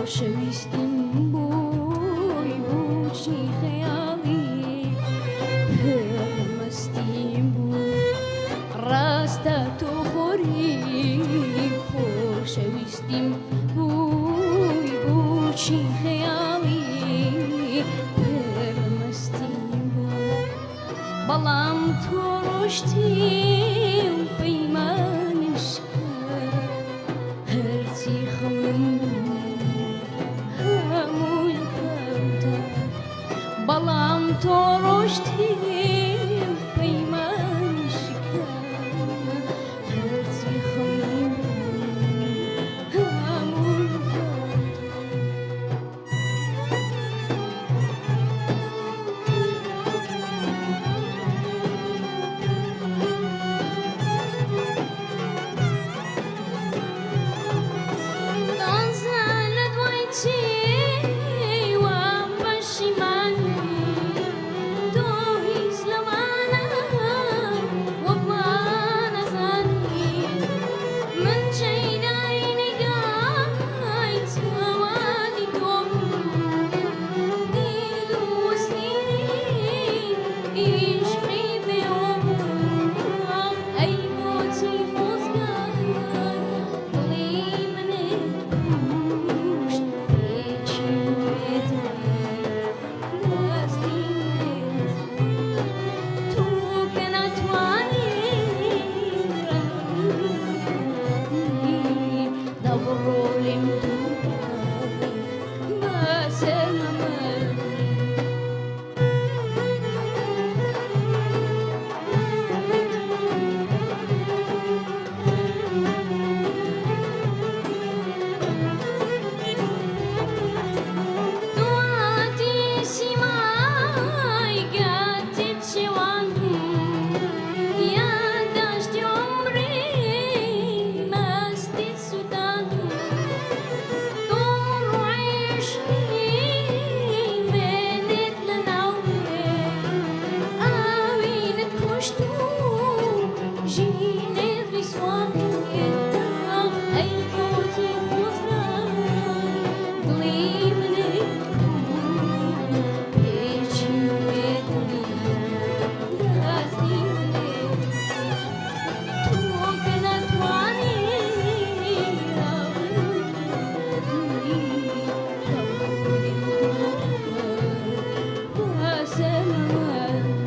خۆشەویستیم بووی بووچی خەیاڵی پڕ لە مەستیم بوو ڕاستە تۆ خۆری خۆشەویستیم بووی بووچی خەیاڵی پڕ لە مەستیم بوو بەڵام تۆ ڕۆشتی و پەیمانش کرد هەرچی خەونم بوو هەمووی کەوتە بەڵام تۆ ڕۆشتی و پەیمانش کرد هەرچی خەونم بوو هەمووی کەوتە. تازە لە دوای چی وا پەشیمانی تۆ هیچ لەوانە وەفا نەزانی من شەیدای نیگای چاوانی تۆم دید و سینی عیشقی پێوە بوو ئەی بۆچی خۆزگە دڵی منت کوشت پێچی وێدی دەستی منت تۆ کە ناتوانی ڕەنگی دەبڕۆ لێم دوورە بەسەر مەمەری. تۆ سیمای گەتت شێواندم یادداشتی عومری مەستیت سوتاندم تۆ ڕۆعیشقی منت لەناو برد ئاوینت کوشت و ژینت ڕیسوا کرد ئاخ ئەی بۆچی خۆزگە دڵی منت کوشت پێچی و بێدڵی دەستی منت کوشت تۆ کە ناتوانی ڕابردووی دەبڕۆ بەسەر مەمەری.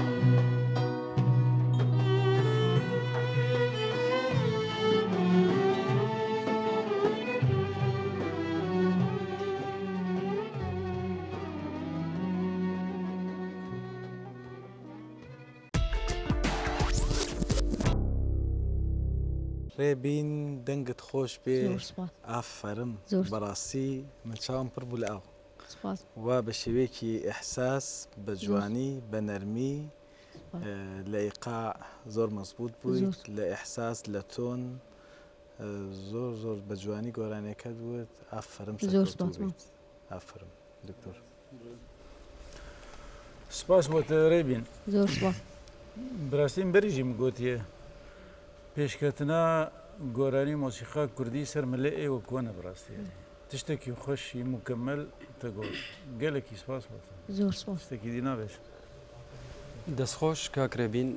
ڕێبین دەنگت خۆش بێ زۆر سوپاس. ئافەرم زۆر سوپاس. بەڕاستی من چاوم پڕ بوو لە ئاو سوپاس. وا بە شێوەیەکی ئیحساس بە جوانی بە نەرمی سوپاس. لە ئیقاع زۆر مەزبوت زۆر بوویت سوپاس. لە ئیحساس لە تۆن زۆر زۆر بە جوانی گۆرانیەکەت وت ئافەرم زۆر سەرکەوتوو سوپاس بیت مامۆستا. ئافەرم دکتۆر. سپاس بۆ تە رێبین. زۆر سوپاس. بەراستی من بەری ژی من گۆتیە پێشکەتنا گۆرانی مۆسیقا کوردی سەر ملێ ئێوە کۆنە بەراستی یانی تشتێکی خوەشی موکەمەل تە گۆت گەلەکی سپاس بۆ تە. زۆر سوپاس. شتێکی دی نابێژم. دەستخۆش کاک رێبین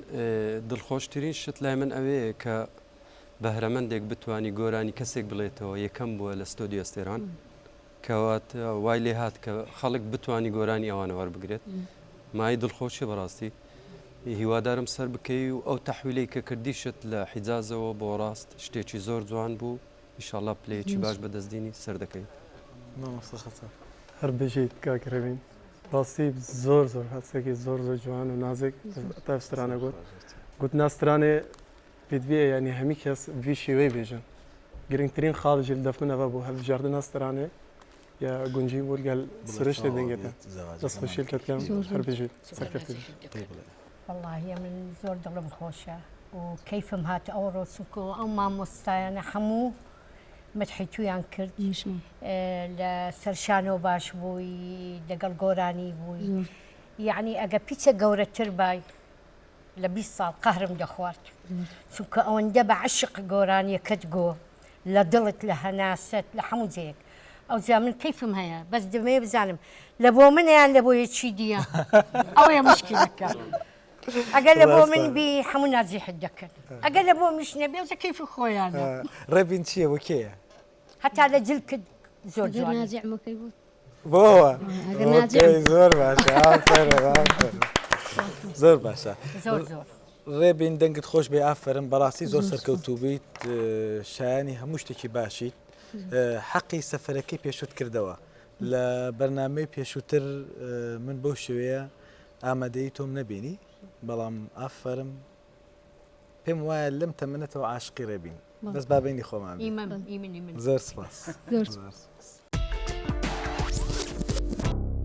دڵخۆشترین شت لای من ئەوەیە کە بەهرەمەندێک بتوانی گۆرانی کەسێک بڵێتەوە یەکەم بووە لە ستۆدیۆ ئەستێران کەوات وای لێ هات کە خەڵک بتانی گۆرانی ئەوانە وەربگرێت مای دڵخۆشی بەڕاستی هیوادارم سەر بکەی و ئەو تەحویلەی کە کردیشت لە حیجازەوە بۆ ڕاست شتێکی زۆر جوان بوو ئیشاڵا پلەیەکی باش بەدەست دینی سەردەکەویت. مامۆستا خەتاب. هەر بژیت کاک ڕێبین ڕاستی زۆر زۆر هەستێکی زۆر زۆر جوان و نازک تا سترانە گوت گوتنا سترانێ پێدویە یانی هەمی کەس ڤی شێوەی بێژن گرنگترین خاڵ ژیل دەفمنەوە بوو هەلبژاردنا سترانێ یا گونجی بوو گەل بڵێ سرشتێ تەواو دەنگێتە بێت دەست زەواجەکەمان خۆشیل بکەین. تەتکەم زۆر هەر زۆر بژیت زۆر سەرکەفتوو نازیشت دەی دەکەم. بڵێ. وەڵاهی من زۆر دڵم خۆشە و کەیفم هات ئەوڕۆ چونکۆ ئەو مامۆستایانە هەموو مەدحی تویان کرد نیشمان. لە سەر شانۆ باش بووی دەگەڵ گۆرانی بووی زۆر. یەعنی ئەگە پیچە گەورەتر بای لە 20 ساڵ قەهرم دەخوارد چونکە ئەوەندە بە عشق گۆرانیەکەت گۆ لە دڵت لە هەناسەت لە هەموو جێیەک. ئەوجا من کەیفم هەیە بەس دەمەوێ بزانم لە بۆ منە یان لە بۆ یەکی دیە ئەوەیە مشکلەکە ئەگەر لە بۆ من بی هەموو نازیحت دەکەن ئەگەر لە بۆ منیش نەبێ ئەوجا کەیفی خۆیانە. ڕێبین چییە بۆ کێیە؟ هەتا لە جلکت زۆر ئەگەر جوانی. نازیعمەکەی بوو. بۆوە ئەگەر نازیعم. ئۆکەی زۆر باشە ئافەرم ئافەرم زۆر باشە. زۆر زۆر. ڕێبین دەنگت خۆش بێ ئافەرم بەڕاستی زۆر سەرکەوتوو بیت شایانی هەموو شتێکی باشیت حەقی سەفەرەکەی پێشوت کردەوە لە بەرنمەی پێشووتر من بەو شێوەیە ئامادەی تۆم نەبینی بەڵام ئافەرم پێم وایە لەم تەمەنەتەوە عاشقی ڕێبین بەس بابینی خۆمان زۆر سپاس زۆر سپاس.